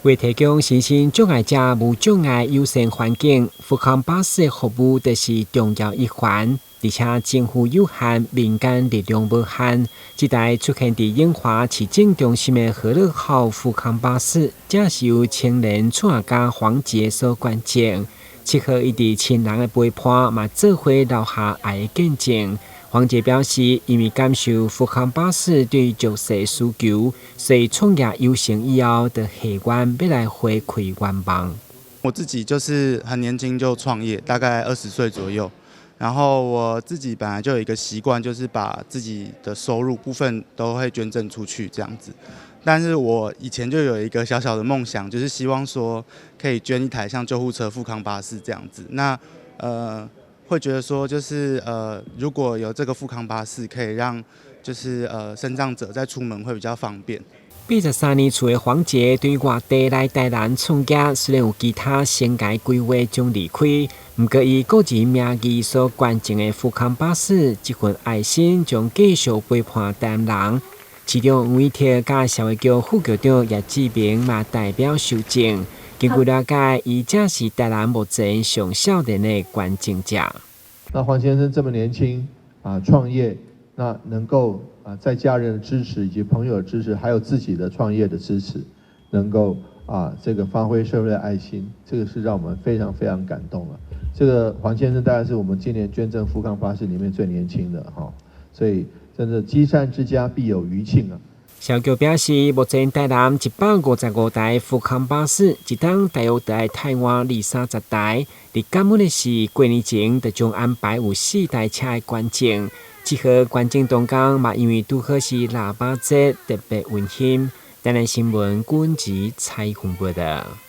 為提供身心障礙者無障礙友善環境，復康巴士的服務就是重要一環。而且政府有限，民間力量無限。這台出現佇永華市政中心的和樂號復康巴士，正是由青年創業家黃杰所捐贈。7號，伊佇親人的陪伴，嘛做伙留下愛的見證。黃杰表示，因為感受復康巴士對弱勢需求，所以創業有成以後，就誓願欲來回饋願望。我自己就是很年輕就創業，大概20歲左右。然後我自己本來就有一個習慣，就是把自己的收入部分都會捐贈出去這樣子。但是我以前就有一個小小的夢想，就是希望說可以捐一台像救護車、復康巴士這樣子。那會覺得說就是如果有這個復康巴士，可以讓就是身障者在出門會比較方便。83年厝的黃杰對外地來台南創業，雖然有其他生涯規劃將離開，毋過以個人名義所捐贈的復康巴士，這份愛心將繼續陪伴台南人。市長黃偉哲佮社會局副局長葉志明嘛代表受贈。根據了解，伊正是台南目前上少年的捐贈者。那黃先生這麼年輕啊，創業，那能夠啊，在家人的支持以及朋友的支持，還有自己的創業的支持，能夠啊，這個發揮社會的愛心，這個是讓我們非常非常感動啊。這個黃先生大概是我們今年捐贈復康巴士裡面最年輕的哈，所以真的積善之家必有餘慶啊。社局表示，目前台南155台復康巴士，一冬大約著愛替換二三十台。佇感恩的是，過年前就將安排有四台車的捐贈。7號捐贈當工嘛，因為拄好是臘肉節，特別溫馨。台南新聞君子采訪報道。